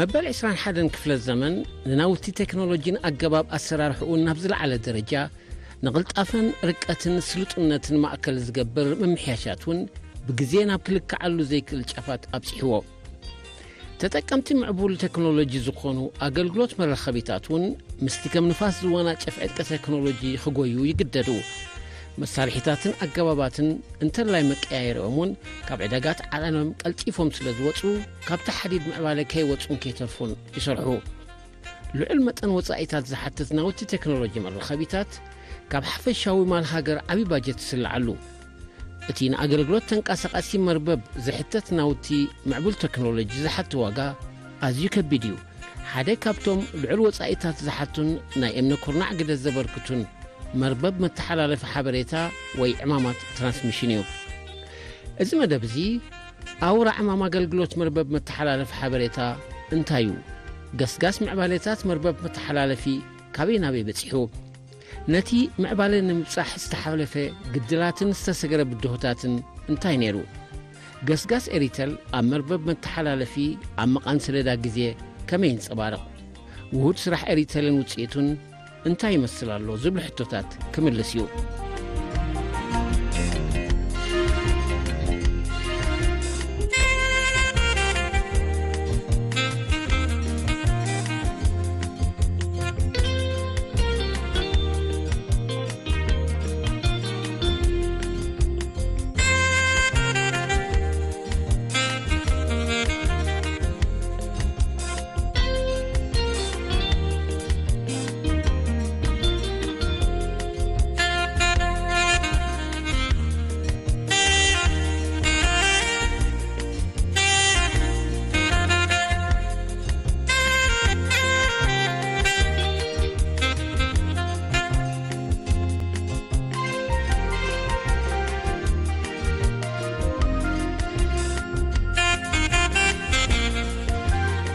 መበል ዕስራን ሓደን ክፍለ ዘመን ንናውቲ ቴክኖሎጂን ኣገባብ ኣሰራርሕኡን ናብ ዝለዓለ ደረጃ፣ ንቕልጣፈን ርቀትን ስልጡነትን ማእከል ዝገብር ምምሕያሻት እውን ብግዜ ናብ ክልክዓሉ ዘይክእል ጫፋት ኣብጺሕዎ። ተጠቀምቲ ምዕቡል ቴክኖሎጂ ዝኾኑ ኣገልግሎት መራኸቢታት እውን ምስቲ ከም ንፋስ ዝወናጨፍ ዕጥቂ ቴክኖሎጂ ክጎዩ ይግደዱ። መሳርሒታትን ኣገባባትን እንተላይ መቀያየሪኦም እውን ካብ ዕዳጋት ዓለም ቀልጢፎም ስለ ዝወጹ፣ ካብቲ ሓዲድ ምዕባለ ከይወጹን ከይተርፉን ይሰርሑ። ልዑል መጠን ወጻኢታት ዝሓትት ናውቲ ቴክኖሎጂ መራኸቢታት ካብ ሓፈሻዊ ማል ሃገር ዓቢ ባጀት ይስልዓሉ። እቲ ንኣገልግሎት ተንቀሳቓሲ መርበብ ዝሕተት ናውቲ ምዕቡል ቴክኖሎጂ ዝሓቱ ዋጋ ኣዝዩ ከቢድ እዩ። ሓደ ካብቶም ልዑል ወጻኢታት ዝሓቱን ናይ እምነ ኩርናዕ ግደ ዘበርክቱን መርበብ መተሓላለፊ ሓበሬታ ወይ ዕማማት ትራንስሚሽን እዩ። እዚ መደብ እዚ ኣውራ ዕማም ኣገልግሎት መርበብ መተሓላለፊ ሓበሬታ እንታይ እዩ? ገስጋስ ምዕባሌታት መርበብ መተሓላለፊ ካበይ ናበይ በጺሑ? ነቲ ምዕባለ ንምብጻሕ ዝተሓለፈ ግድላትን ዝተሰገረ ብድሆታትን እንታይ ነይሩ? ገስጋስ ኤሪተል ኣብ መርበብ መተሓላለፊ ኣብ መቓን ሰሌዳ ግዜ ከመይ ይንጸባረቕ? ውሁድ ስራሕ ኤሪተልን ውጽኢቱን እንታይ ይመስል ኣሎ ዝብሉ ሕቶታት ክምልስ እዩ።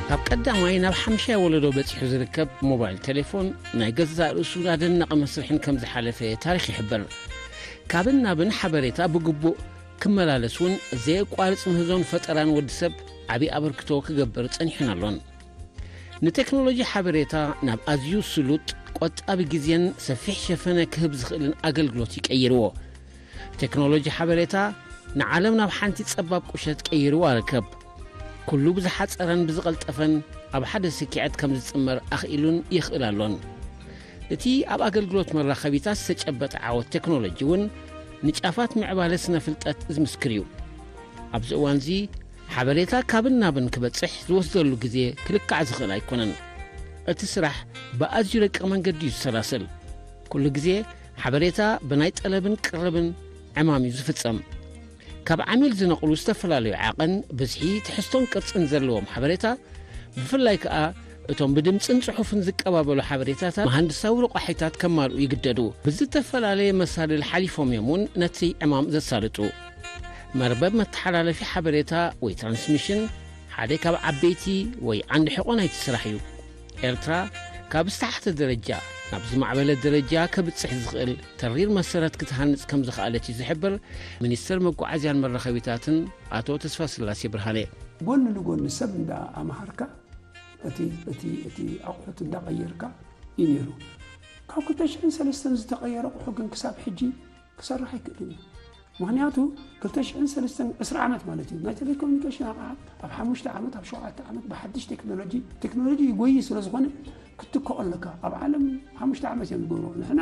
ካብ ቀዳማይ ናብ ሓምሻይ ወለዶ በጺሑ ዝርከብ ሞባይል ቴሌፎን ናይ ገዛእ ርእሱ ኣደናቒ መስርሕን ከም ዝሓለፈ ታሪኽ ይሕብር። ካብን ናብን ሓበሬታ ብግቡእ ክመላለስ እውን ዘየቋርጽ ምህዞን ፈጠራን ወዲ ሰብ ዓቢ ኣበርክቶ ክገብር ጸኒሑን ኣሎን። ንቴክኖሎጂ ሓበሬታ ናብ ኣዝዩ ስሉጥ፣ ቆጣቢ ግዜን ሰፊሕ ሸፈነ ክህብ ዝኽእልን ኣገልግሎት ይቀይርዎ። ቴክኖሎጂ ሓበሬታ ንዓለም ናብ ሓንቲ ጸባብ ቁሸት ቀይርዋ ርከብ። ኩሉ ብዝሓጸረን ብዝቐልጠፈን ኣብ ሓደ ስኪዐት ከም ዝጽመር ኣኽኢሉን የኽእል ኣሎን። እቲ ኣብ ኣገልግሎት መራኸቢታት ዝተጨበጠ ዓወት ቴክኖሎጂ እውን ንጫፋት ምዕባለ ስነ ፍልጠት ዝምስክር እዩ። ኣብዚ እዋንዚ ሓበሬታ ካብን ናብን ክበጽሕ ዝወስደሉ ግዜ ክልካዕ ዝኽእል ኣይኮነን። እቲ ስራሕ ብኣዝዩ ረቂቕ መንገዲ እዩ ዝሰላሰል። ኩሉ ግዜ ሓበሬታ ብናይ ጠለብን ቅረብን ዕማም እዩ ዝፍጸም። ካብ ዓሚል ዝነቕሉ ዝተፈላለዩ ዓቐን፣ ብዝሒ፣ ትሕዝቶን ቅርጽን ዘለዎም ሓበሬታ፣ ብፍላይ ከኣ እቶም ብድምጽን ጽሑፍን ዝቀባበሉ ሓበሬታታት መሃንድሳዊ ረቋሒታት ከማልኡ ይግደዱ። ብዝተፈላለየ መሳልል ሓሊፎም እዮም እውን ነቲ ዕማም ዘሳልጡ። መርበብ መተሓላለፊ ሓበሬታ ወይ ትራንስሚሽን ሓደ ካብ ዓበይቲ ወይ ዓንዲ ሕቖ ናይቲ ስራሕ እዩ። ኤርትራ ካብ ዝተሓተ ደረጃ ናብ ዝማዕበለ ደረጃ ከብጽሕ ዝኽእል ተሪር መሰረት ክትሃንጽ ከም ዝኸኣለት እዩ ዝሕብር ሚኒስትር መጓዓዝያን መራኸቢታትን ኣቶ ተስፋስላሴ ብርሃነ። ጎኒ ንጎኒ ሰብ እንዳ ኣምሃርካ እቲ፣ እቲ፣ እቲ ኣቑሑት እንዳቐየርካ እዩ ነይሩ። ካብ ክልተ ሽሕን ሰለስተን ዝተቐየረ ኣቑሑ ግን ክሳብ ሕጂ ክሰርሕ ኣይክእልን እዩ። ምኽንያቱ ክልተ ሽሕን ሰለስተን ዕስራ ዓመት ማለት እዩ። ናይ ቴሌኮሙኒኬሽን ኣቕሓ ኣብ ሓሙሽተ ዓመት፣ ኣብ ሸውዓተ ዓመት ብሓድሽ ቴክኖሎጂ፣ ቴክኖሎጂ ይጎይ ስለ ዝኾነ ክትትክኦ ኣለካ። ኣብ ዓለም ሓሙሽተ ዓመት እዮም ዝገብሩ። ንሕና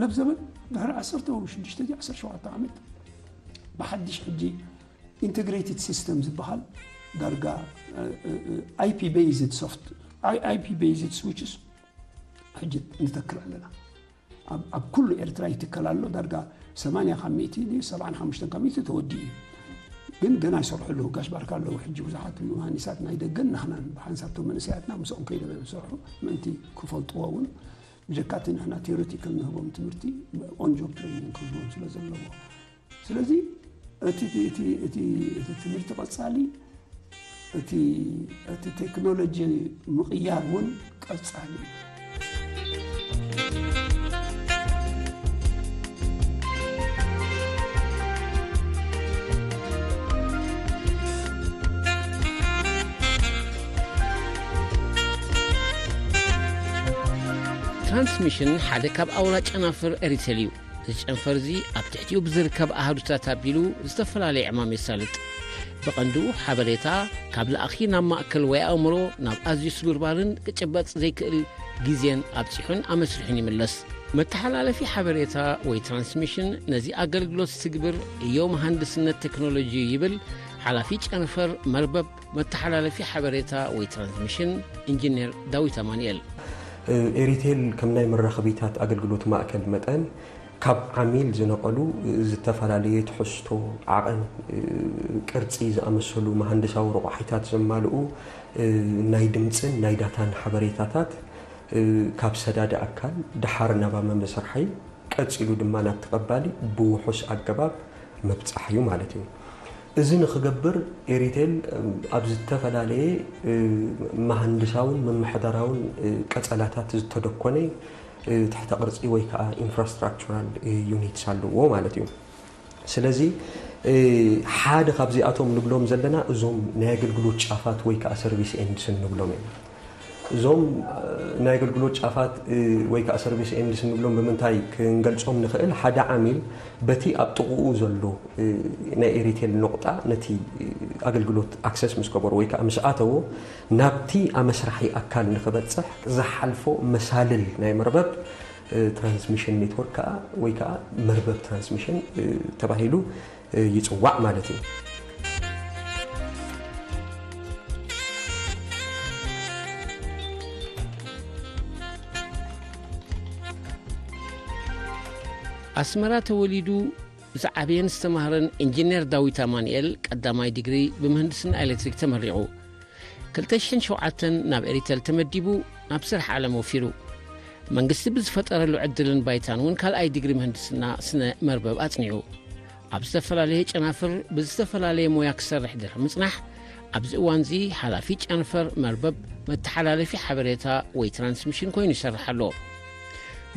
ለብ ዘበን ድሕሪ ዓሰርተ ወይ ሽዱሽተ ዓሰርተ ሸውዓተ ዓመት ብሓድሽ ሕጂ ኢንተግሬትድ ሲስተም ዝበሃል ዳርጋ፣ እ፣ እ፣ እ፣ ኣይፒ ቤዝድ ሶፍት፣ ኣይ-፣ ኣይፒ ቤዝድ ስዊችስ ሕጂ ንተክል ኣለና። ኣብ፣ ኣብ ኩሉ ኤርትራ ይትከል ኣሎ። ዳርጋ ሰማንያ ካብ ሚእቲ፣ ሰብዓን ሓሙሽተን ካብ ሚእቲ ተወዲኡ እዩ። ግን ገና ይሰርሑ ኣለዉ። ጋሽ ባርካ ኣለዉ። ሕጂ ብዙሓት መሃንዲሳት ናይ ደገን ናህናን ብሓንሳብ እቶም መንእሰያትና ምስኦም ከይዶም እዮም ዝሰርሑ። ምእንቲ ክፈልጥዎ እውን ብጀካ እቲ ንሕና ቴዎሬቲካል ንህቦም ትምህርቲ ኦን ጆብ ትሬኒንግ ክህልዎም ስለ ዘለዎ። ስለዚ እቲ፣ እቲ፣ እቲ፣ እቲ ትምህርቲ ቀጻሊ፣ እቲ፣ እቲ ቴክኖሎጂ ምቕያር እውን ቀጻሊ እዩ። ትራንስሚሽን ሓደ ካብ ኣውራ ጨናፍር ኤሪቴል እዩ። እዚ ጨንፈር እዚ ኣብ ትሕቲኡ ብዝርከብ ኣሃዱታት ኣቢሉ ዝተፈላለየ ዕማም የሳልጥ። ብቐንዱ ሓበሬታ ካብ ለኣኺ ናብ ማእከል ወይ ኣእምሮ፣ ናብ ኣዝዩ ስብርባርን ክጭበጥ ዘይክእል ግዜን ኣብጺሑን ኣመስሪሑን ይምለስ። መተሓላለፊ ሓበሬታ ወይ ትራንስሚሽን ነዚ ኣገልግሎት ዝትግብር ዕዮ መሃንድስነት ቴክኖሎጂ ይብል ሓላፊ ጨንፈር መርበብ መተሓላለፊ ሓበሬታ ወይ ትራንስሚሽን ኢንጂነር ዳዊት ኣማኑኤል። ኤሪቴል ከም ናይ መራኸቢታት ኣገልግሎት ማእከል መጠን፣ ካብ ዓሚል ዝነቐሉ ዝተፈላለየ ትሕዝቶ፣ ዓቐን፣ ቅርጺ ዝኣመሰሉ መሃንድሳዊ ረቋሒታት ዘማልኡ ናይ ድምጽን ናይ ዳታን ሓበሬታታት ካብ ሰዳዲ ኣካል ደሓር ናብ ኣመመሰርሓይ፣ ቀጺሉ ድማ ናብ ተቐባሊ ብውሑስ ኣገባብ ምብጻሕ እዩ ማለት እዩ። እዚ ንኽገብር ኤሪቴል ኣብ ዝተፈላለየ መሃንድሳውን ምምሕዳራውን ቀጸላታት ዝተደኮነ ትሕተ ቅርጺ ወይ ከዓ ኢንፍራስትራክቸራል ዩኒትስ ኣለዎ ማለት እዩ። ስለዚ ሓደ ካብዚኣቶም ንብሎም ዘለና እዞም ናይ ኣገልግሎት ጫፋት ወይ ከዓ ሰርቪስ ኤንድስ ንብሎም እዮም። እዞም ናይ ኣገልግሎት ጫፋት ወይ ከዓ ሰርቪስ ኤንድስ ንብሎም ብምንታይ ክንገልጾም ንኽእል? ሓደ ዓሚል በቲ ኣብ ጥቕኡ ዘሎ ናይ ኤሪቴል ነቑጣ ነቲ ኣገልግሎት ኣክሰስ ምስ ገበሮ ወይ ከዓ ምስ ኣተዎ፣ ናብቲ ኣመስራሒ ኣካል ንኽበጽሕ ዝሓልፎ መሳልል ናይ መርበብ ትራንስሚሽን ኔትወርክ ከዓ ወይ ከዓ መርበብ ትራንስሚሽን ተባሂሉ ይጽዋዕ ማለት እዩ። ኣስመራ ተወሊዱ ዝዓበየን ዝተማህረን ኢንጂነር ዳዊት ኣማኑኤል ቀዳማይ ዲግሪ ብምህንድስና ኤሌክትሪክ ተመሪቑ። ክልተ ሽሕን ሸውዓተን ናብ ኤሪተል ተመዲቡ ናብ ስራሕ ዓለም ወፊሩ። መንግስቲ ብዝፈጠረሉ ዕድልን ባይታን እውን ካልኣይ ዲግሪ ምህንድስና ስነ መርበብ ኣጽኒዑ። ኣብ ዝተፈላለየ ጨናፍር ብዝተፈላለየ ሞያ ክሰርሕ ድሕሪ ምጽናሕ፣ ኣብዚ እዋንዚ ሓላፊ ጨንፈር መርበብ መተሓላለፊ ሓበሬታ ወይ ትራንስሚሽን ኮይኑ ይሰርሕ ኣሎ።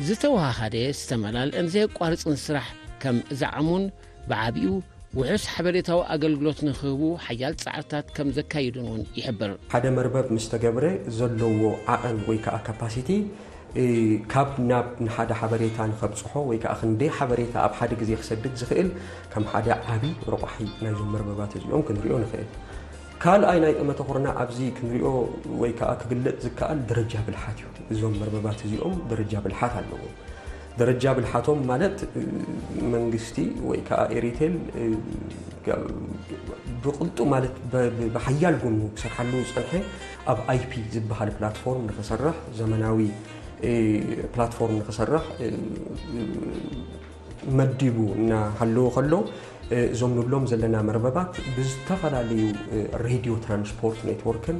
ዝተወሃሃደ ዝተመላልአን ዘየቋርጽን ስራሕ ከም ዝዓሙን ብዓቢኡ ውሑስ ሓበሬታዊ ኣገልግሎት ንኽህቡ ሓያል ጻዕርታት ከም ዘካይዱን እውን ይሕብር። ሓደ መርበብ ምስ ተገብረ ዘለዎ ዓቐን ወይ ከዓ ካፓሲቲ ካብ ናብ ንሓደ ሓበሬታ ንኸብጽሖ ወይ ከዓ ክንደይ ሓበሬታ ኣብ ሓደ ግዜ ክሰድድ ዝኽእል ከም ሓደ ዓቢ ረቋሒ ናይዞም መርበባት እዚኦም ክንሪኦ ንኽእል። ካልኣይ ናይ ጠመተ ኩርናዕ ኣብዚ ክንሪኦ ወይ ከዓ ክግለጽ ዝከኣል ደረጃ ብልሓት እዩ። እዞም መርበባት እዚኦም ደረጃ ብልሓት ኣለዎም። ደረጃ ብልሓቶም ማለት መንግስቲ ወይ ከዓ ኤሪቴል ብቕልጡ ማለት ብሓያል ጎኑ ክሰርሓሉ ዝፀንሐ ኣብ ኣይፒ ዝበሃል ፕላትፎርም ንክሰርሕ ዘመናዊ ፕላትፎርም ንክሰርሕ መዲቡ እናሃለዎ ከሎ እዞም ንብሎም ዘለና መርበባት ብዝተፈላለዩ ሬድዮ ትራንስፖርት ኔትወርክን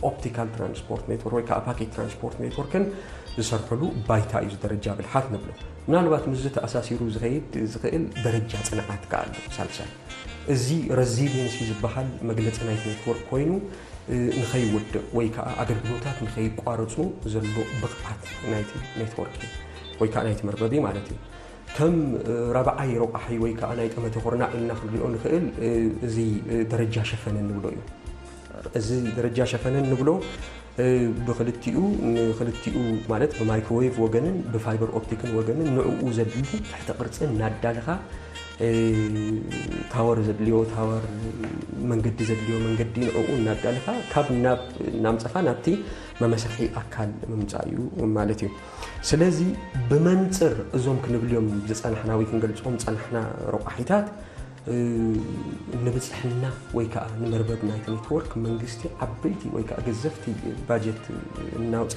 ኦፕቲካል ትራንስፖርት ኔትወርክ ወይ ከዓ ፓኬት ትራንስፖርት ኔትወርክን ዝሰርሕሉ ባይታ እዩ ደረጃ ብልሓት ንብሎ። ምናልባት ምስዚ ተኣሳሲሩ ዝኸይድ ዝኽእል ደረጃ ፅንዓት ከዓ ኣሎ። ሳልሳይ እዚ ረዚሊየንሲ ዝበሃል መግለፂ ናይቲ ኔትወርክ ኮይኑ ንኸይወድቕ ወይ ከዓ ኣገልግሎታት ንኸይቋረፁ ዘሎ ብቕዓት ናይቲ ኔትወርክ ወይ ከዓ ናይቲ መርበቢ ማለት እዩ። ከም ራብዓይ ረቋሒ ወይ ከዓ ናይ ጠመተ ኩርናዕ ኢልና ክንሪኦ ንኽእል እዚ ደረጃ ሸፈነ ንብሎ እዩ። እዚ ደረጃ ሸፈነ ንብሎ ብክልቲኡ ንክልቲኡ ማለት ብማይክሮዌቭ ወገንን ብፋይበር ኦፕቲክን ወገንን ንዕኡ ዘድሊ ትሕተ ቅርፂ እናዳልኻ ታወር ዘድልዮ ታወር መንገዲ ዘድልዮ መንገዲ ንዕኡ እናዳልኻ ካብ ናብ እናምፀኻ ናብቲ መመስርሒ ኣካል ምምፃእ እዩ ማለት እዩ። ስለዚ ብመንፅር እዞም ክንብልዮም ዝፀናሕና ወይ ክንገልፆም ዝፀናሕና ረቋሒታት ንብፅሕና ወይ ከዓ ንመርበብ ናይቲ ኔትወርክ መንግስቲ ዓበይቲ ወይ ከዓ ገዘፍቲ ባጀት እናውፀ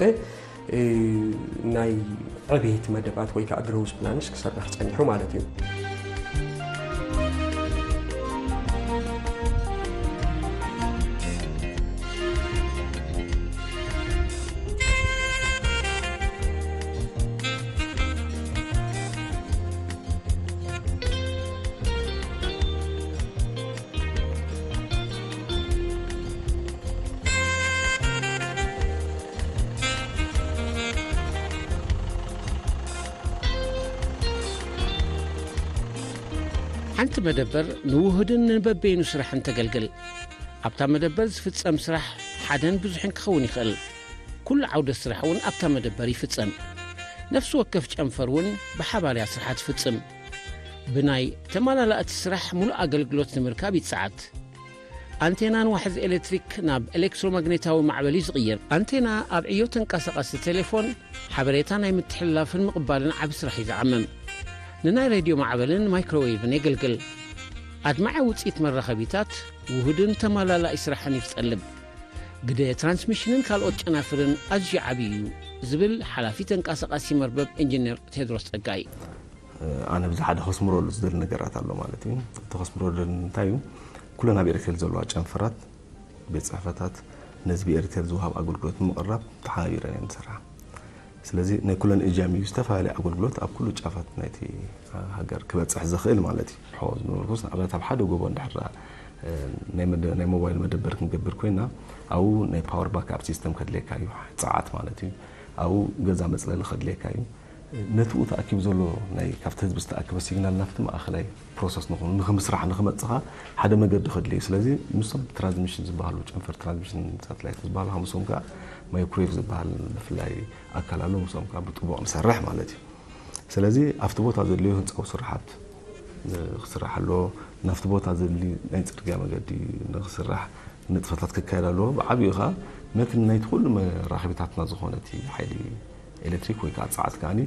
ናይ ዕቤት መደባት ወይ ከዓ ግሮውዝ ፕላንስ ክሰርሕ ፀኒሑ ማለት እዩ። ሓንቲ መደበር ንውሁድን ንበበይኑ ስራሕን ተገልግል። ኣብታ መደበር ዝፍጸም ስራሕ ሓደን ብዙሕን ክኸውን ይኽእል። ኩሉ ዓውደ ስራሕ እውን ኣብታ መደበር ይፍጸም። ነፍሲ ወከፍ ጨንፈር እውን ብሓባር እያ ስርሓ ትፍጽም። ብናይ ተመላላእቲ ስራሕ ሙሉእ ኣገልግሎት ንምርካብ ይጽዓት። ኣንቴናን ዋሕዚ ኤሌክትሪክ ናብ ኤሌክትሮማግኔታዊ ማዕበል እዩ ዝቕየር። ኣንቴና ኣብ ዕዮ ተንቀሳቐሲ ቴሌፎን ሓበሬታ ናይ ምትሕልላፍን ምቕባልን ዓቢ ስራሕ እዩ ዝዓምም። ንናይ ሬድዮ ማዕበልን ማይክሮዌቭን የገልግል። ኣድማዒ ውጽኢት መራኸቢታት ውሁድን ተመላላኢ ስራሕን እዩ ዝጠልብ። ግደ ትራንስሚሽንን ካልኦት ጨናፍርን ኣዝዩ ዓቢ እዩ ዝብል ሓላፊ ተንቀሳቓሲ መርበብ ኢንጂነር ቴድሮስ ጸጋይ። ኣነ ብዚ ሓደ ከስምረሉ ዝደሊ ነገራት ኣሎ ማለት እዩ። እቲ ከስምረሉ ዝደሊ እንታይ እዩ? ኩለን ኣብ ኤርቴል ዘለዋ ጨንፈራት፣ ቤት ጽሕፈታት ነዚ ብኤርቴል ዝወሃብ ኣገልግሎት ንምቕራብ ተሓባቢረን እየን ዝሰርሓ። ስለዚ ናይ ኩለን እጃም እዩ ዝተፈላለየ ኣገልግሎት ኣብ ኩሉ ጫፋት ናይቲ ሃገር ክበጽሕ ዝኽእል ማለት እዩ። ሕዎ ዝነበርኩስ ንኣብነት ኣብ ሓደ ጎቦ እንድሕር ናይ መደ-፣ ናይ ሞባይል መደበር ክንገብር ኮይና ኣብኡ ናይ ፓወር ባክኣፕ ሲስተም ከድልየካ እዩ፣ ጸዓት ማለት እዩ። ኣብኡ ገዛ መጽለሊ ከድልየካ እዩ። ነቲ ብኡ ተኣኪቡ ዘሎ ናይ ካብቲ ህዝቢ ዝተኣከበ ሲግናል ናብቲ ማእኸላይ ፕሮሰስ ንኹን ንኽምስራሕ ንኽመጽኻ ሓደ መገዲ ከድልዩ። ስለዚ ምስቶም ትራንስሚሽን ዝበሃሉ ጨንፈር ትራንስሚሽን ሳተላይት ዝበሃሉ ሃሙሶም ከዓ ማይክሮዌቭ ዝበሃል ብፍላይ ኣካል ኣሎ፣ ምስኦም ከዓ ብጥቡቕ ንሰርሕ ማለት እዩ። ስለዚ ኣብቲ ቦታ ዘድልዩ ህንፃዊ ስራሓት ክስራሕ ኣለዎ፣ ናብቲ ቦታ ዘድሊ ናይ ፅርግያ መገዲ ንክስራሕ ንጥፈታት ክካየድ ኣለዎ። ብዓብዩ ከዓ ነቲ ናይቲ ኩሉ መራኸቢታትና ዝኾነ እቲ ሓይሊ ኤሌክትሪክ ወይ ከዓ ፀዓት ከዓኒ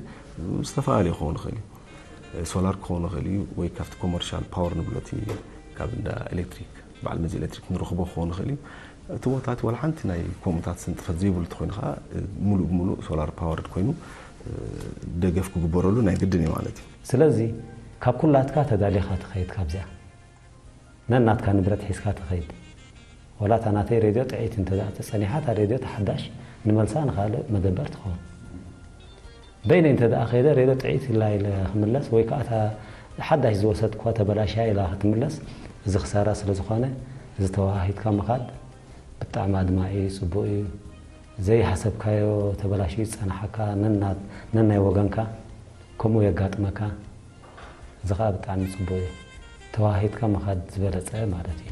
ዝተፈላለየ ክኸውን ይኽእል እዩ። ሶላር ክኸውን ይኽእል እዩ ወይ ካብቲ ኮመርሻል ፓወር ንብሎ እቲ ካብ እንዳ ኤሌክትሪክ በዓል መዚ ኤሌክትሪክ ንረኽቦ ክኸውን ይኽእል እዩ። እቲ ቦታ እቲ ዋላ ሓንቲ ናይ ከምኡታት ስንጥፈት ዘይብሉ እንተኾይኑ ከዓ ሙሉእ ብሙሉእ ሶላር ፓወርድ ኮይኑ ደገፍ ክግበረሉ ናይ ግድን እዩ ማለት እዩ። ስለዚ ካብ ኩላትካ ተዳሊኻ ትኸይድ፣ ካብዚኣ ነናትካ ንብረት ሒዝካ ትኸይድ። ወላ እታ ናተይ ሬድዮ ጥዕይቲ እንተ ደኣ ተጸኒሓ፣ እታ ሬድዮ ተሓዳሽ ንመልሳ ንኻልእ መደበር ትኸውን። በይነይ እንተ ደኣ ከይደ ሬድዮ ጥዕይቲ ኢላ ኢለ ክምለስ፣ ወይ ከኣ እታ ሓዳሽ ዝወሰድኩዋ ተበላሽያ ኢላ ክትምለስ፣ እዚ ክሳራ ስለ ዝኾነ፣ እዚ ተወሃሂድካ ምኻድ ብጣዕሚ ኣድማዒ እዩ፣ ጽቡቕ እዩ። ዘይሓሰብካዮ ተበላሽዩ ዝጸናሓካ ነና-፣ ነናይ ወገንካ ከምኡ የጋጥመካ። እዚ ኸኣ ብጣዕሚ ጽቡቕ እዩ። ተወሃሂድካ ምኻድ ዝበለጸ ማለት እዩ።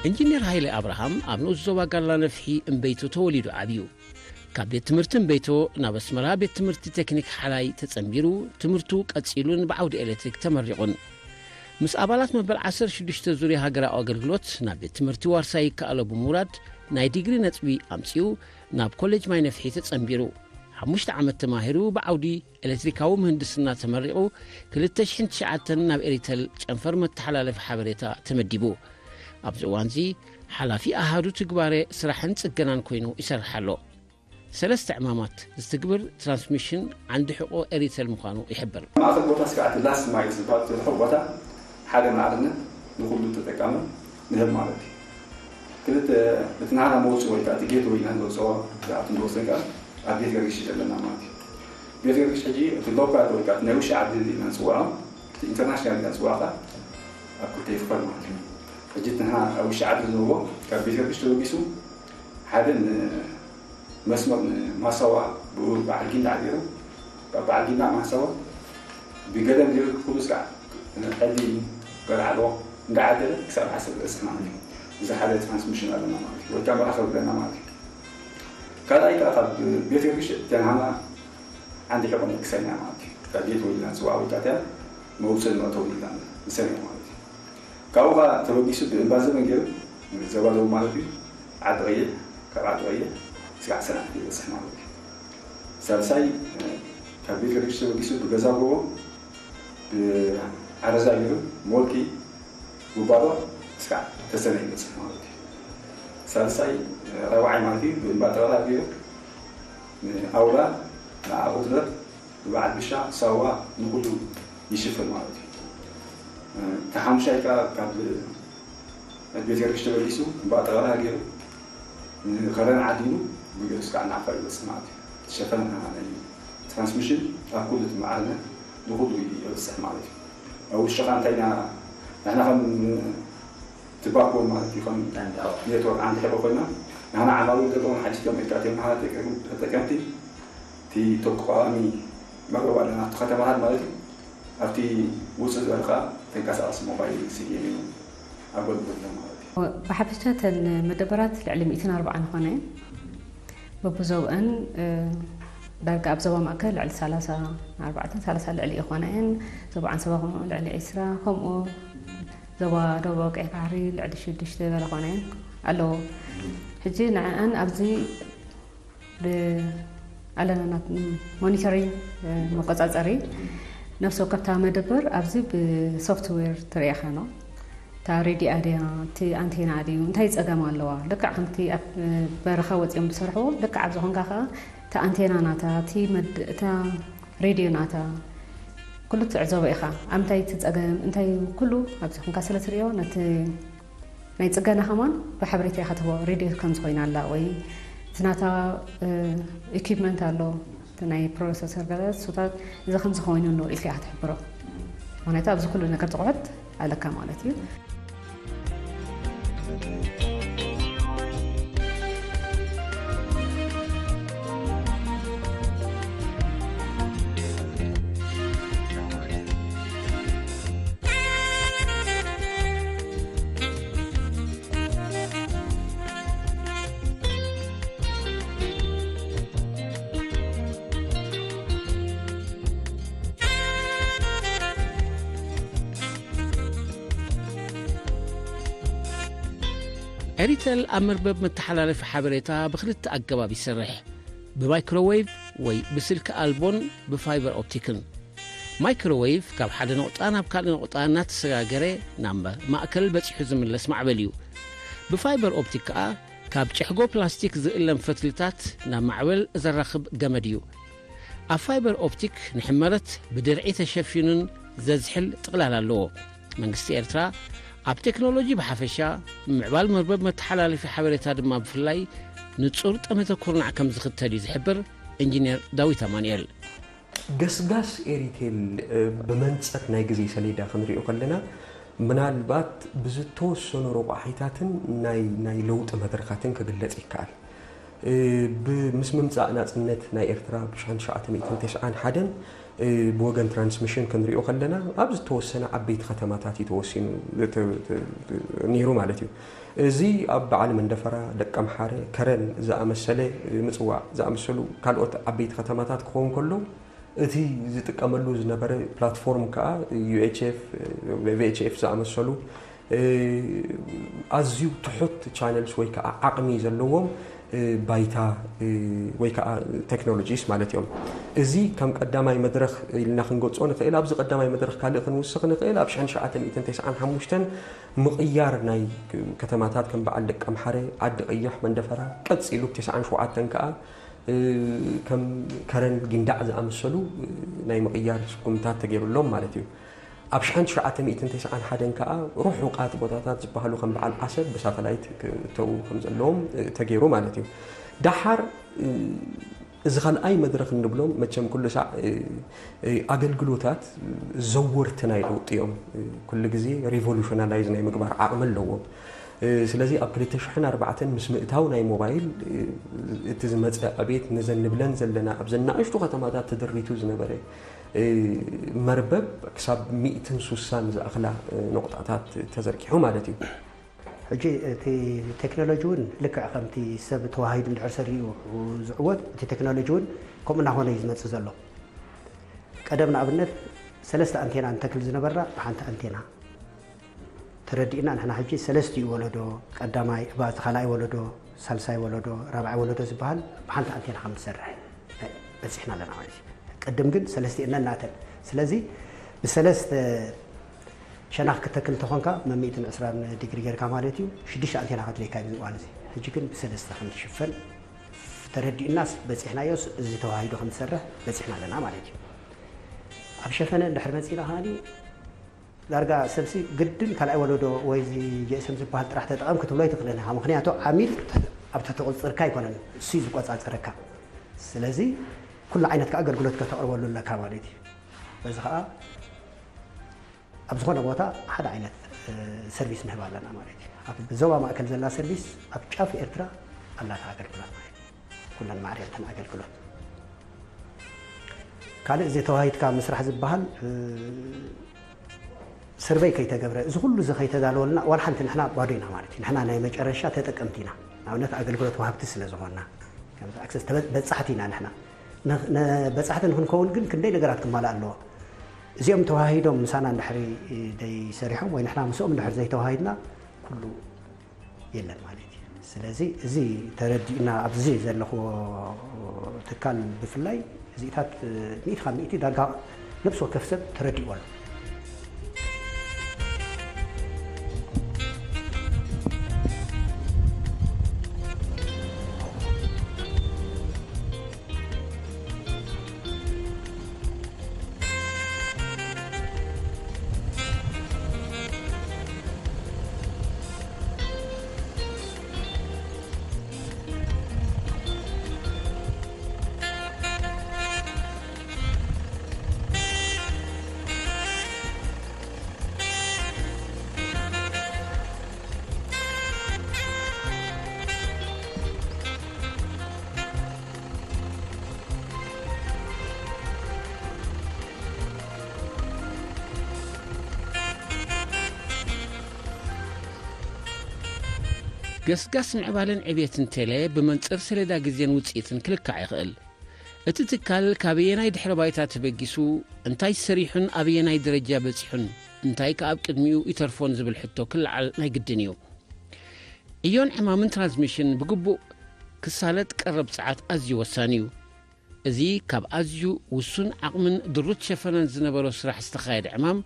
ኢንጂነር ሃይለ ኣብርሃም ኣብ ንኡስ ዞባ ጋላ ነፍሒ እምበይቶ ተወሊዱ ዓብዩ። ካብ ቤት ትምህርቲ እምበይቶ ናብ ኣስመራ ቤት ትምህርቲ ቴክኒክ ሓላይ ተጸንቢሩ ትምህርቱ ቀጺሉን ብዓውዲ ኤሌክትሪክ ተመሪቑን። ምስ ኣባላት መበል ዓሰርተ ሽዱሽተ ዙርያ ሃገራዊ ኣገልግሎት ናብ ቤት ትምህርቲ ዋርሳይ ይከኣሎ ብምውራድ ናይ ዲግሪ ነጥቢ ኣምጺኡ ናብ ኮሌጅ ማይ ነፍሒ ተጸንቢሩ። ሓሙሽተ ዓመት ተማሂሩ ብዓውዲ ኤሌክትሪካዊ ምህንድስና ተመሪቑ ክልተ ሽሕን ትሽዓተን ናብ ኤሪተል ጨንፈር መተሓላለፊ ሓበሬታ ተመዲቡ። ኣብዚ እዋንዚ ሓላፊ ኣሃዱ ትግባረ ስራሕን ጽገናን ኮይኑ ይሰርሕ ኣሎ። ሰለስተ ዕማማት ዝትግብር ትራንስሚሽን ዓንዲ ሕቆ ኤሪተል ምዃኑ ይሕብር። ማእኸል ቦታ ስጋዕቲ ላስት ማይል ዝበሃል ዘሎ ቦታ ሓደ ንኣብነት ንኹሉ ተጠቃሚ ንህብ ማለት እዩ። ክልተ፣ እቲ ናህና መውፅኢ ወይ ከዓ እቲ ጌት ወይ ኢና ንወፅኦ ኣብቲ ንወስደ ከዓ ኣብ ቤት ገርግሽ ኣለና ማለት እዩ። ቤት ገርግሽ ሕጂ እቲ ሎካል ወይ ከዓ ናይ ውሽጢ ዓዲ ኢና ንፅውዖ፣ እቲ ኢንተርናሽናል ኢና ንፅውዖ ከዓ ኣብ ክልተ ይኽፈል ማለት እዩ። ሕጂ እቲ ንሕና ኣብ ውሽጢ ዓዲ ዝንህቦ ካብ ቤት ገርግሽ ተበጊሱ ሓደ ን-፣ መስመር ንማሳዋ ብኡ በዓል ጊንዳዕ ገይሩ፣ ካብ በዓል ጊንዳዕ ማሳዋ ብገደም ገይሩ ኩሉ ስጋዕ ሕዲ በልዓሎ እንዳዓደለ ክሳብ ዓሰብ ዝበፅሕ ማለት እዩ። እዚ ሓደ ትራንስሚሽን ኣለና ማለት እዩ። ወይ ከዓ መራኸቢ ኣለና ማለት እዩ። ካልኣይ ከዓ ካብ ቤት ገርግሽ ተንሃና ዓንዲ ሕቆ ናይ ክሳኛ ማለት እዩ። ካብ ቤት ወይልና ንፅዋዕ ወይ ከዓ መውፅእ መእተው ኢልና ንሰምዕ ማለት እዩ። ካብኡ ከዓ ተበጊሱ ብእምባ ዘመን ገይሩ ዘባደቡ ማለት እዩ። ዓዲ ቀይሕ፣ ካብ ዓዲ ቀይሕ ስጋዕ ሰናዕቲ ይበፅሕ ማለት እዩ። ሳልሳይ፣ ካብ ቤት ገርግሽ ተበጊሱ ብገዛ ጎቦ፣ ብዓረዛ ገይሩ ሞልቂ፣ ጉባሮ ስጋዕ ተሰነ ይበፅሕ ማለት እዩ። ሳልሳይ፣ ራብዓይ ማለት እዩ ብእምባ ጥራራ ገይሩ ንኣውላ፣ ንኣቑድረት፣ በዓል ብሻ ሳዋ ንኹሉ ይሽፍን ማለት እዩ። እቲ ሓሙሻይ ከዓ ካብ ቤት ገርግሽ ተበጊሱ ብኣጠቓላ ገይሩ ንኸረን ዓዲኑ ብገርግሽ ከዓ ንዓፋር ይበፅሕ ማለት እዩ። ዝሸፈነ ናይ ትራንስሚሽን ኣብ ኩሉ እቲ መዓርነ ንኹሉ ይበፅሕ ማለት እዩ። ኣብ ውሽጢ ከዓ እንታይ ኢና ንሕና ከም እቲ ባክቦን ማለት እዩ። ከም ኔትወርክ ዓንዲ ሕቆ ኮይና ንሕና ዓማዊል ዘለዎም ሓይልቲ ኢትዮጵያ እቲኦም ንሕና ተጠቀምቲ እቲ ተቃዋሚ መርበብ ኣለና ኣብቲ ከተማታት ማለት እዩ። ኣብቲ ውፅእ ዝበለ ከዓ ተንቀሳቐሲ ሞባይል ሲዲኤም እዩ ኣገልግሎት ማለት እዩ። ብሓፈሻ እተን መደበራት ልዕሊ ሚእትን ኣርባዓን ይኾና እየን። በብዞብአን እ፣ ዳርጋ ኣብ ዞባ ማእከል ልዕሊ ሰላሳ ኣርባዕተ ሰላሳ ልዕሊ ይኾና እየን። ዞባ ዓንሰባ ከምኡ ልዕሊ ዕስራ ከምኡ ዞባ ደቡብ ቀይ ባሕሪ ልዕሊ ሽዱሽተ ዝበላ ኾና እየን ኣለዎ። ሕጂ ንዕኣን ኣብዚ ብኣለና ሞኒተሪንግ መቆፃፀሪ ነፍሲ ወከፍታ መደበር ኣብዚ ብሶፍትዌር ትርእኻ ነው። እታ ሬድዮ ድያ እቲ ኣንቴና ድዩ እንታይ ፀገም ኣለዋ? ልክዕ ከምቲ ኣብ በረኻ ወፂኦም ዝሰርሕዎ ልክዕ ኣብዚ ኾንካ ከዓ እታ ኣንቴና ናታ እቲ መድ- እታ ሬድዮ ናታ ኩሉ ትዕዘቦ ኢኻ። ኣብ እንታይ እቲ ፀገም እንታይ ኩሉ ኣብዚ ኾንካ ስለ ትርእዮ ነቲ ናይ ጽገና ከማን ብሓበሬታ ኢኻ ትህቦ። ሬድዮ ከም ዝኾይና ኣላ ወይ እቲ ናታ ኢኩፕመንት ኣሎ እቲ ናይ ፕሮሰሰር ገለ እሱታት እዚ ከም ዝኾይኑ ኣሎ ኢልካ ኢኻ ትሕብሮ። ምክንያቱ ኣብዚ ኩሉ ነገር ትቑሕት ኣለካ ማለት እዩ። ኤሪተል ኣብ መርበብ መተሓላለፊ ሓበሬታ ብኽልተ ኣገባብ ይሰርሕ፣ ብማይክሮዌቭ ወይ ብስልኪ ኣልቦን ብፋይበር ኦፕቲክን። ማይክሮዌቭ ካብ ሓደ ነቑጣ ናብ ካልእ ነቑጣ እናተሰጋገረ ናብ ማእከል በጺሑ ዝምለስ ማዕበል እዩ። ብፋይበር ኦፕቲክ ከኣ ካብ ጭሕጎ ፕላስቲክ ዝእለም ፈትልታት ናብ ማዕበል ዘራኽብ ገመድ እዩ። ኣብ ፋይበር ኦፕቲክ ንሕመረት ብድርዒ ተሸፊኑን ዘዝሕል ጥቕላል ኣለዎ። መንግስቲ ኤርትራ ኣብ ቴክኖሎጂ ብሓፈሻ፣ ምዕባል መርበብ መተሓላለፊ ሓበሬታ ድማ ብፍላይ ንጹር ጠመተ ኩርናዕ ከም ዝኽተል እዩ ዝሕብር ኢንጂነር ዳዊት ኣማኑኤል። ገስጋስ ኤሪቴል ብመንጸት ናይ ግዜ ሰሌዳ ክንሪኦ ከለና፣ ምናልባት ብዝተወሰኑ ረቋሒታትን ናይ ናይ ለውጢ መድረኻትን ክግለጽ ይከኣል። እ፣ ብ-፣ ምስ ምምጻእ ናጽነት ናይ ኤርትራ ብሽሕን ትሽዓተ ሚእትን ተስዓን ሓደን፣ እ፣ ብወገን ትራንስሚሽን ክንሪኦ ከለና፣ ኣብ ዝተወሰነ ዓበይቲ ከተማታት እዩ ተወሲኑ፣ ተ-፣ ተ-፣ ተ-፣ ነይሩ ማለት እዩ። እዚ ኣብ በዓል መንደፈራ፣ ደቀምሓረ፣ ከረን ዝኣመሰለ፣ እ፣ ምጽዋዕ ዝኣመሰሉ ካልኦት ዓበይቲ ከተማታት ክኸውን ከሎ፣ እቲ ዝጥቀመሉ ዝነበረ ፕላትፎርም ከኣ ዩ ኤች ኤፍ፣ ቪ ኤች ኤፍ ዝኣመሰሉ፣ እ፣ ኣዝዩ ትሑት ቻነልስ ወይ ከኣ ዓቕሚ ዘለዎም፣ እ፣ ባይታ፣ እ፣ ወይ ከኣ ቴክኖሎጂስ ማለት እዮም። እዚ ከም ቀዳማይ መድረኽ ኢልና ክንገልጾ ንኽእል። ኣብዚ ቀዳማይ መድረኽ ካልእ ክንውስኽ ንኽእል። ኣብ ሽሕን ትሽዓተ ሚእትን ተስዓን ሓሙሽተን ምቕያር ናይ ከተማታት ከም በዓል ደቀምሓረ፣ ዓዲ ቀይሕ፣ መንደፈራ፣ ቀጺሉ ብ ተስዓን ሸውዓተን ከኣ እ፣ ከም ከረን ጊንዳዕ ዝኣመሰሉ፣ እ፣ ናይ ምቕያር ስጉምታት ተገይሩሎም ማለት እዩ። ኣብ ሽሕን ትሽዓተ ሚእትን ተስዓን ሓደን ከኣ ርሑቓት ቦታታት ዝበሃሉ ከም በዓል ዓሰብ ብሳተላይት ክእተዉ ከም ዘለዎም፣ እ፣ ተገይሩ ማለት እዩ። ደሓር፣ እ፣ እዚ ካልኣይ መድረኽ እንብሎም መቸም ኩሉ ሳዕ፣ እ፣ እ፣ ኣገልግሎታት ዘወርቲ ናይ ለውጢ እዮም። እ፣ ኩሉ ግዜ ሪቮሉሽናላይዝ ናይ ምግባር ዓቕሚ ኣለዎም። እ፣ ስለዚ ኣብ ክልተ ሽሕን ኣርባዕተን ምስ ምእታው ናይ ሞባይል፣ እ፣ እቲ ዝመጸ ዕቤት ንዘን ንብለን ዘለና ኣብዘን ንኣሽቱ ከተማታት ተደሪቱ ዝነበረ፣ እ፣ መርበብ ክሳብ ሚእትን ሱሳን ዝኣኽላ፣ እ፣ ነቑጣታት ተዘርጊሑ ማለት እዩ። ሕጂ እቲ ቴክኖሎጂ እውን ልክዕ ከምቲ ሰብ ተዋሂዱ እንድሕር ሰሪኡ ዝዕወት፣ እቲ ቴክኖሎጂ እውን ከምኡ እናኾነ እዩ ዝመጽእ ዘሎ። ቀደም ንኣብነት ሰለስተ ኣንቴና እንተክል ዝነበራ ብሓንቲ ኣንቴና ተረዲእና፣ ንሕና ሕጂ ሰለስቲኡ ወለዶ፣ ቀዳማይ፣ እባ፣ እቲ ካልኣይ ወለዶ፣ ሳልሳይ ወለዶ፣ ራብዓይ ወለዶ ዝበሃል ብሓንቲ ኣንቴና ከም ዝሰርሕ በጺሕና ኣለና ማለት እዩ። ቅድም ግን ሰለስቲኡ ነናተን። ስለዚ ብሰለስተ ሸነኽ ክተክል እንተኾንካ፣ መሚእትን ዕስራን ዲግሪ ጌርካ ማለት እዩ፣ ሽዱሽተ ኣንቴና ከድልየካ እዩ ኣብዚ እዋን እዚ። ሕጂ ግን ብሰለስተ ከም ዝሽፈን ተረዲእናስ በጺሕናዮስ፣ እዚ ተዋሂዶ ከም ዝሰርሕ በጺሕና ኣለና ማለት እዩ። ኣብ ሸፈነ እንድሕር መፂና ከዓኒ ዳርጋ ሰብሲ ግድን ካልኣይ ወለዶ ወይ እዚ ጂ ኤስ ኤም ዝበሃል ጥራሕ ተጠቐም ክትብሎ ኣይትኽእልን ኢኻ። ምኽንያቱ ዓሚል ኣብ ትሕቲ ቁፅፅርካ ኣይኮነን፣ እሱ እዩ ዝቆፃፀረካ። ስለዚ ኩሉ ዓይነት ከዓ ኣገልግሎት ከተቕርበሉ ኣለካ ማለት እዩ። በዚ ከዓ ኣብ ዝኾነ ቦታ ሓደ ዓይነት ሰርቪስ ንህብ ኣለና ማለት እዩ። ኣብ ዞባ ማእከል ዘላ ሰርቪስ ኣብ ጫፍ ኤርትራ ኣላታ ኣገልግሎት ማለት እዩ። ኩለን ማዕርያተን ኣገልግሎት ካልእ እዚ ተዋሂድካ ምስራሕ ዝበሃል ሰርቨይ ከይተገብረ እዚ ኩሉ እዚ ከይተዳለወልና ዋላ ሓንቲ ንሕና ባዶ ኢና ማለት እዩ። ንሕና ናይ መጨረሻ ተጠቀምቲ ኢና። ንኣብነት ኣገልግሎት ወሃብቲ ስለ ዝኾንና ኣክሰስ በፃሕቲ ኢና ንሕና። በፃሕቲ ንክንከውን ግን ክንደይ ነገራት ክማልእ ኣለዎ። እዚኦም ተዋሂዶም ምሳና እንድሕሪ ደይሰሪሖም ወይ ንሕና ምስኦም እንድሕር ዘይተዋሂድና ኩሉ የለን ማለት እዩ። ስለዚ እዚ ተረዲእና ኣብዚ ዘለኽዎ ትካል ብፍላይ እዚታት ሚእቲ ካብ ሚእቲ ዳርጋ ነብሲ ወከፍ ሰብ ተረዲእዎ ኣሎ። ገስጋስ ምዕባለን ዕብየትን ቴሌ ብመንጽር ሰሌዳ ግዜን ውጽኢትን ክልካዕ ይኽእል። እቲ ትካል ካበየናይ ድሕረ ባይታ ተበጊሱ፣ እንታይ ሰሪሑን ኣበየናይ ደረጃ በጺሑን፣ እንታይ ከ ኣብ ቅድሚኡ ይተርፎን ዝብል ሕቶ ክለዓል ናይ ግድን እዩ። ዕዮን ዕማምን ትራንስሚሽን ብግቡእ ክሳለጥ ቀረብ ጸዓት ኣዝዩ ወሳኒ እዩ። እዚ ካብ ኣዝዩ ውሱን ዓቕምን ድሩት ሸፈነን ዝነበሮ ስራሕ ዝተኻየደ ዕማም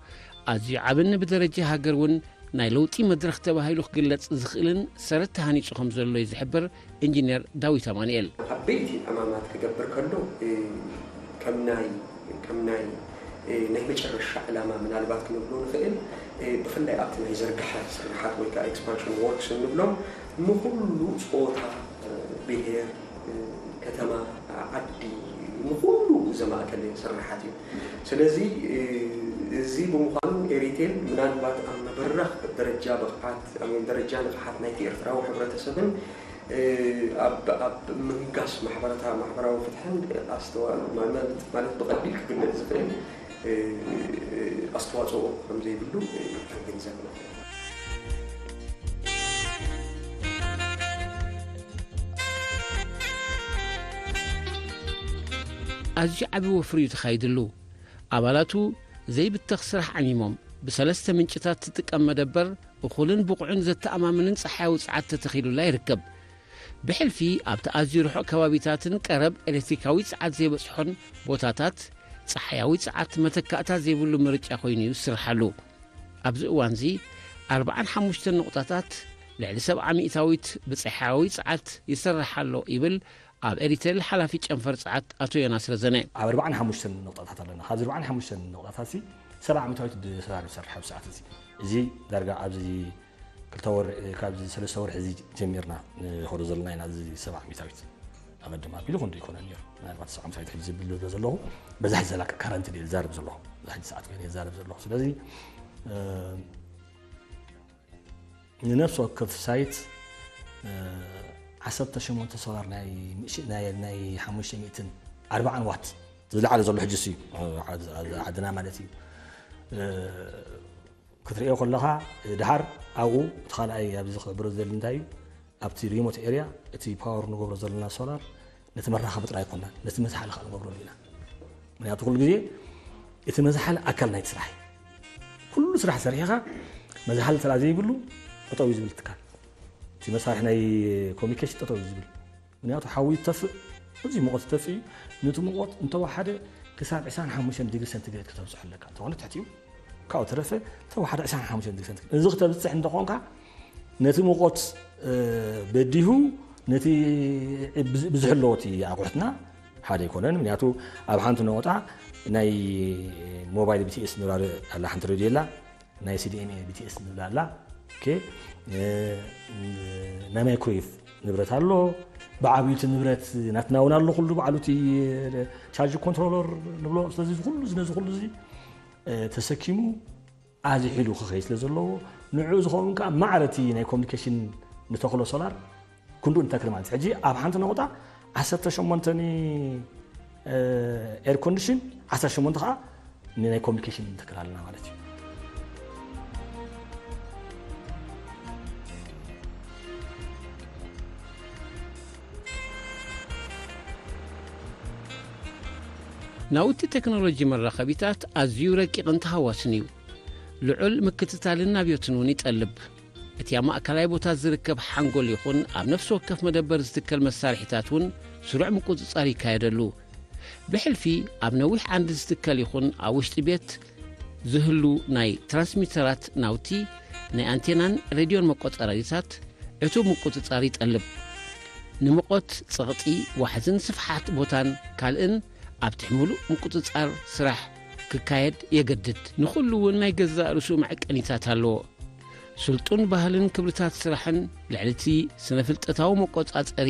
ኣዝዩ ዓብን ብደረጃ ሃገር እውን ናይ ለውጢ መድረኽ ተባሂሉ ክግለጽ ዝኽእልን ሰረት ተሃኒጹ ከም ዘሎ እዩ ዝሕብር ኢንጂነር ዳዊት ኣማኑኤል። ዓበይቲ ዕማማት ክገብር ከሎ፣ እ፣ ከም ናይ፣ ከም ናይ፣ እ፣ ናይ መጨረሻ ዕላማ ምናልባት ክንብሎ ንኽእል፣ እ፣ ብፍላይ ኣብቲ ናይ ዝርግሐ ስርሓት ወይ ከዓ ኤክስፓንሽን ወርክስ እንብሎም ንኹሉ ጾታ፣ እ፣ ብሄር፣ እ፣ ከተማ፣ ዓዲ ንኹሉ ዘማእከለ ስርሓት እዩ። ስለዚ፣ እ፣ እዚ ብምዃኑ ኤሪቴል ምናልባት ኣብ መበረኽ ደረጃ ብቕዓት፣ ኣብ ደረጃ ንቕሓት ናይቲ ኤርትራዊ ሕብረተሰብን፣ እ፣ ኣብ፣ ኣብ ምንጋስ ማሕበራታ-፣ ማሕበራዊ ፍትሕን ኣስተዋ-፣ ማለት፣ ማለት ብቐሊል ክግለጽ ዝኽእል፣ እ፣ ኣስተዋጽኦ ከም ዘይብሉ፣ እ፣ ክንግንዘብ ንኽእል። ኣዝዩ ዓቢ ወፍሪ እዩ ተኻይድሉ። ኣባላቱ ዘይብተኽ ስራሕ ዓሚሞም ብሰለስተ ምንጭታት ትጥቀም መደበር እኹልን ብቑዕን ዘተኣማምንን ጸሓያዊ ጸዓት ተተኺሉላ ይርከብ። ብሕልፊ ኣብቲ ኣዝዩ ርሑቕ ከባቢታትን ቀረብ ኤሌክትሪካዊ ጸዓት ዘይበጽሖን ቦታታት ጸሓያዊ ጸዓት መተካእታ ዘይብሉ ምርጫ ኮይኑ እዩ ዝስርሓሉ። ኣብዚ እዋንዚ ኣርብዓን ሓሙሽተን ነቑጣታት ልዕሊ ሰብዓ ሚእታዊት ብጸሓያዊ ጸዓት ይሰርሕ ኣሎ ይብል ኣብ ኤሪቴል ሓላፊ ጨንፈር ጸዓት ኣቶ ዮናስ ረዘነ። ኣብ ኣርብዓን ሓሙሽተን ነቑጣታት ኣለና። ካብዚ ኣርብዓን ሓሙሽተን ነቑጣታት እዚ ሰብዓ ሚእታዊት ብሶላር ይሰርሕ ኣብዚ ሰዓት እዚ። እዚ ዳርጋ ኣብዚ ክልተ ወር፣ ካብዚ ሰለስተ ወርሒ እዚ ጀሚርና ንኸዶ ዘለና ኢና። እዚ ሰብዓ ሚእታዊት ኣቐድም ኣቢሉ ክንዱ ይኮነ ነይሩ። ምናልባት ሰብዓ ሚእታዊት ሕጂ ዝብል ዶ ዘለኹ በዛሕ ዘላ ከረንት ድየ ዝዛረብ ዘለኹ፣ በዛ ሕጂ ሰዓት ኮይነ ዝዛረብ ዘለኹ። ስለዚ፣ እ፣ ንነፍሲ ወከፍ ሳይት፣ እ፣ ዓሰርተ ሸሞንተ ሶላር ናይ ምሽ-፣ ናይ፣ ናይ ሓሙሽተ ሚእትን ኣርባዓን ዋት ዝለዓለ ዘሎ ሕጂ እሱ እዩ። እ፣ ዓድ-፣ ዓድ-፣ ዓድና ማለት እዩ። እ፣ ክትርእዮ ከለኻ፣ ድሓር ኣብኡ እቲ ካልኣይ ኣብዚ ክሕብሮ ዝደሊ እንታይ እዩ፣ ኣብቲ ሪሞት ኤርያ እቲ ፓወር ንገብሮ ዘለና ሶላር ነቲ መራኸቢ ጥራይ ኣይኮንና፣ ነቲ መዝሓሊ ከዓ ንገብረሉ ኢና። ምክንያቱ ኩሉ ግዜ እቲ መዝሓሊ ኣካል ናይቲ ስራሕ እዩ። ኩሉ ስራሕ ሰሪሕኻ መዝሓሊ እንተ ዘይብሉ ጠጠው እዩ ዝብል ትካል። እቲ መሳርሒ ናይ ኮሚኒኬሽን ጠጠው እዩ ዝብል። ምክንያቱ ሓዊ ይተፍእ፣ እዚ ሙቐት ይተፍእ እዩ። ነቲ ሙቐት እንተወሓደ ክሳብ ዕስራን ሓሙሽተን ዲግሪ ሰንቲግሬድ ከተብፅሖ ኣለካ። እንተኾነ ትሕቲኡ ካብኡ ተረፈ ተወሓደ ዕስራን ሓሙሽተን ዲግሪ ሰንቲግሬድ። እዚ ክተብፅሕ እንተኾንካ ነቲ ሙቐት፣ እ፣ በዲሁ ነቲ ብዝ-፣ ብዝሕለዎ እቲ ኣቑሑትና ሓደ ኣይኮነን። ምክንያቱ ኣብ ሓንቲ ነቑጣ ናይ ሞባይል ቢቲኤስ ንብላ ኣላ፣ ሓንቲ ሬድዮ ኣላ። ናይ ሲዲኤምኤ ቢቲኤስ ንብላ ኣላ። ኦኬ። እ፣ ናይ ማይክሮዌቭ ንብረት ኣሎ። ብዓብዩ እቲ ንብረት ናትና እውን ኣሎ፣ ኩሉ ባዕሉ እቲ ቻርጅ ኮንትሮለር ንብሎ። ስለዚ እዚ ኩሉ እዚ፣ ነዚ ኩሉ እዚ፣ እ፣ ተሰኪሙ ኣዝሒሉ ክኸይድ ስለ ዘለዎ፣ ንዕኡ ዝኸውን ከዓ ማዕረ እቲ ናይ ኮሚኒኬሽን ንተኽሎ ሶላር ክንዱ ንተክል ማለት እዩ። ሕጂ ኣብ ሓንቲ ነቑጣ ዓሰርተ ሸሞንተ ኒ-፣ እ፣ ኤር ኮንዲሽን፣ ዓሰርተ ሸሞንተ ከዓ ንናይ ኮሚኒኬሽን ንተክል ኣለና ማለት እዩ። ናውቲ ቴክኖሎጂ መራኸቢታት ኣዝዩ ረቂቕን ተሃዋስን እዩ። ልዑል ምክትታልን ኣብዮትን እውን ይጠልብ። እቲ ኣብ ማእከላይ ቦታ ዝርከብ ሓንጎል ይኹን ኣብ ነፍሲ ወከፍ መደበር ዝትከል መሳርሒታት እውን ስሩዕ ምቁጽጻር ይካየደሉ። ብሕልፊ ኣብ ነዊሕ ዓንዲ ዝትከል ይኹን ኣብ ውሽጢ ቤት ዝህሉ ናይ ትራንስሚተራት ናውቲ፣ ናይ ኣንቴናን ሬድዮን መቆጻጸሪታት ዕቱብ ምቁጽጻር ይጠልብ። ንሙቐት፣ ጸቕጢ፣ ዋሕዝን ስፍሓት ቦታን ካልእን ኣብ ትሕቲ ምሉእ ምቁጽጻር ስራሕ ክካየድ የገድድ። ንኹሉ እውን ናይ ገዛእ ርእሱ መዐቀኒታት ኣለዎ። ስልጡን ባህልን ክብርታት ስራሕን ልዕሊ እቲ ስነ-ፍልጠታዊ መቆጻጸሪ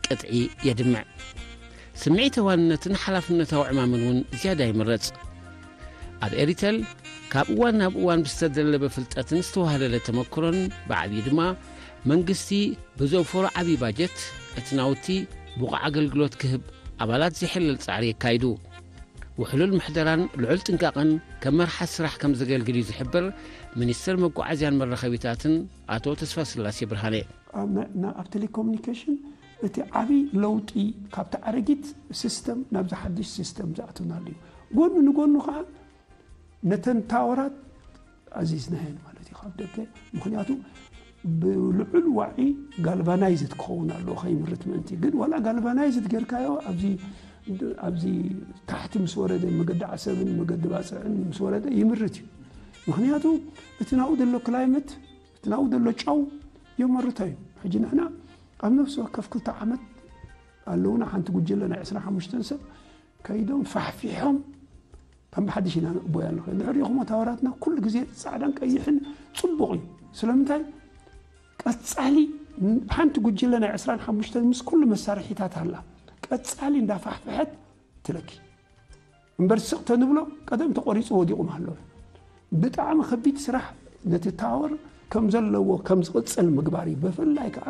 ቅጥዒ የድምዕ። ስምዒተ ዋንነትን ሓላፍነታዊ ዕማምን እውን ዝያዳ ይምረጽ። ኣብ ኤሪተል ካብ እዋን ናብ እዋን ብዝተደለበ ፍልጠትን ዝተዋህለለ ተመክሮን ብዓብዩ ድማ መንግስቲ ብዘውፈሮ ዓብዪ ባጀት እቲ ናውቲ ብቑዕ ኣገልግሎት ክህብ ኣባላት ዘይሕለል ጻዕሪ የካይዱ። ውሕሉል ምሕደራን ልዑል ጥንቃቐን ከም መርሓ ስራሕ ከም ዘገልግል እዩ ዝሕብር ሚኒስተር መጓዓዝያን መራኸቢታትን ኣቶ ተስፋስላሴ ብርሃነ። ኣብ ና-፣ ና-፣ ኣብ ቴሌኮሙኒኬሽን እቲ ዓብዪ ለውጢ ካብቲ ኣረጊት ሲስተም ናብዚ ሓድሽ ሲስተም ዝኣተናሉ እዩ። ጎኒ ንጎኒ ከዓ ነተን ታወራት ኣዚዝናየን ማለት እዩ ካብ ደገ። ምኽንያቱ ብልዑል ዋዒ ጋልቫናይዝድ ክኸውን ኣለዎ ከይምርት ምእንቲ። ግን ዋላ ጋልቫናይዝድ ጌርካዮ ኣብዚ፣ ኣብዚ ታሕቲ ምስ ወረደ፣ መገዲ ዓሰብን መገዲ ባጽዕን ምስ ወረደ ይምርት እዩ። ምኽንያቱ እቲ ናብኡ ዘሎ ክላይመት፣ እቲ ናብኡ ዘሎ ጨው የመርቶ እዩ። ሕጂ ንሕና ኣብ ነፍሲ ወከፍ ክልተ ዓመት ኣለውና ሓንቲ ጉጅለ ናይ ዕስራን ሓሙሽተን ሰብ ከይዶም ፋሕፊሖም ከም ብሓድሽ ኢና ንዕቦያ ንኽእል። ድሕሪ ኢኹሞ ታወራትና ኩሉ ግዜ ጻዕዳን ቀይሕን ጽቡቕ እዩ። ስለምንታይ? ቀጻሊ ሓንቲ ጉጅለ ናይ ዕስራን ሓሙሽተን ምስ ኩሉ መሳርሒታት ኣላ። ቀጻሊ እንዳፋሕፍሐት ትለኪ። እምበር ስቕ ተንብሎ ቀደም ተቖሪጹ ወዲቑ ምሃለወ። ብጣዕሚ ከቢድ ስራሕ ነቲ ታወር ከም ዘለዎ ከም ዝቕጽል ምግባር እዩ። ብፍላይ ከኣ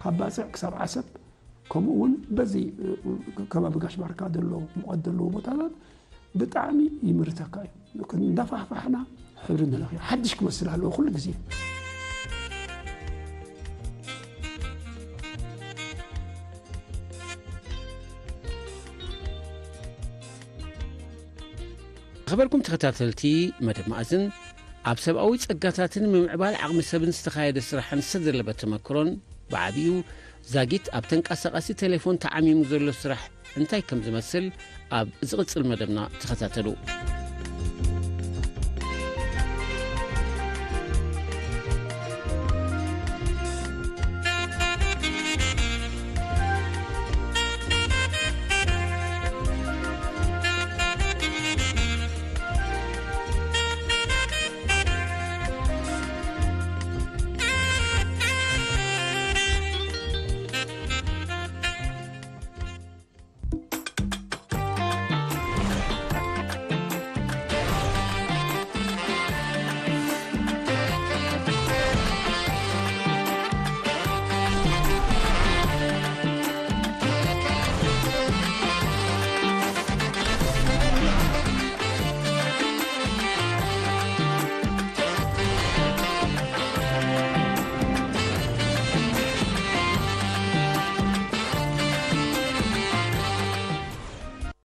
ካብ ባጽዕ ክሳብ ዓሰብ፣ ከምኡ እውን በዚ ከባቢ ጋሽ ባርካ ዘሎ ሙቐት ዘለዎ ቦታታት ብጣዕሚ ይምርተካ እዩ። እንዳፋሕፋሕና ሕብሪ ንለኽዮ። ሓድሽ ክመስል ኣለዎ ኩሉ ግዜ። ዝኸበርኩም ተኸታተልቲ መደብ መኣዝን፣ ኣብ ሰብኣዊ ጸጋታትን ምምዕባል ዓቕሚ ሰብን ዝተኻየደ ስራሕን ዝተደለበ ተመክሮን ብዓቢኡ ዛጊት ኣብ ተንቀሳቓሲ ቴሌፎን ተዓሚሙ ዘሎ ስራሕ እንታይ ከም ዝመስል ኣብ ዝቕጽል መደብና ተኸታተሉ።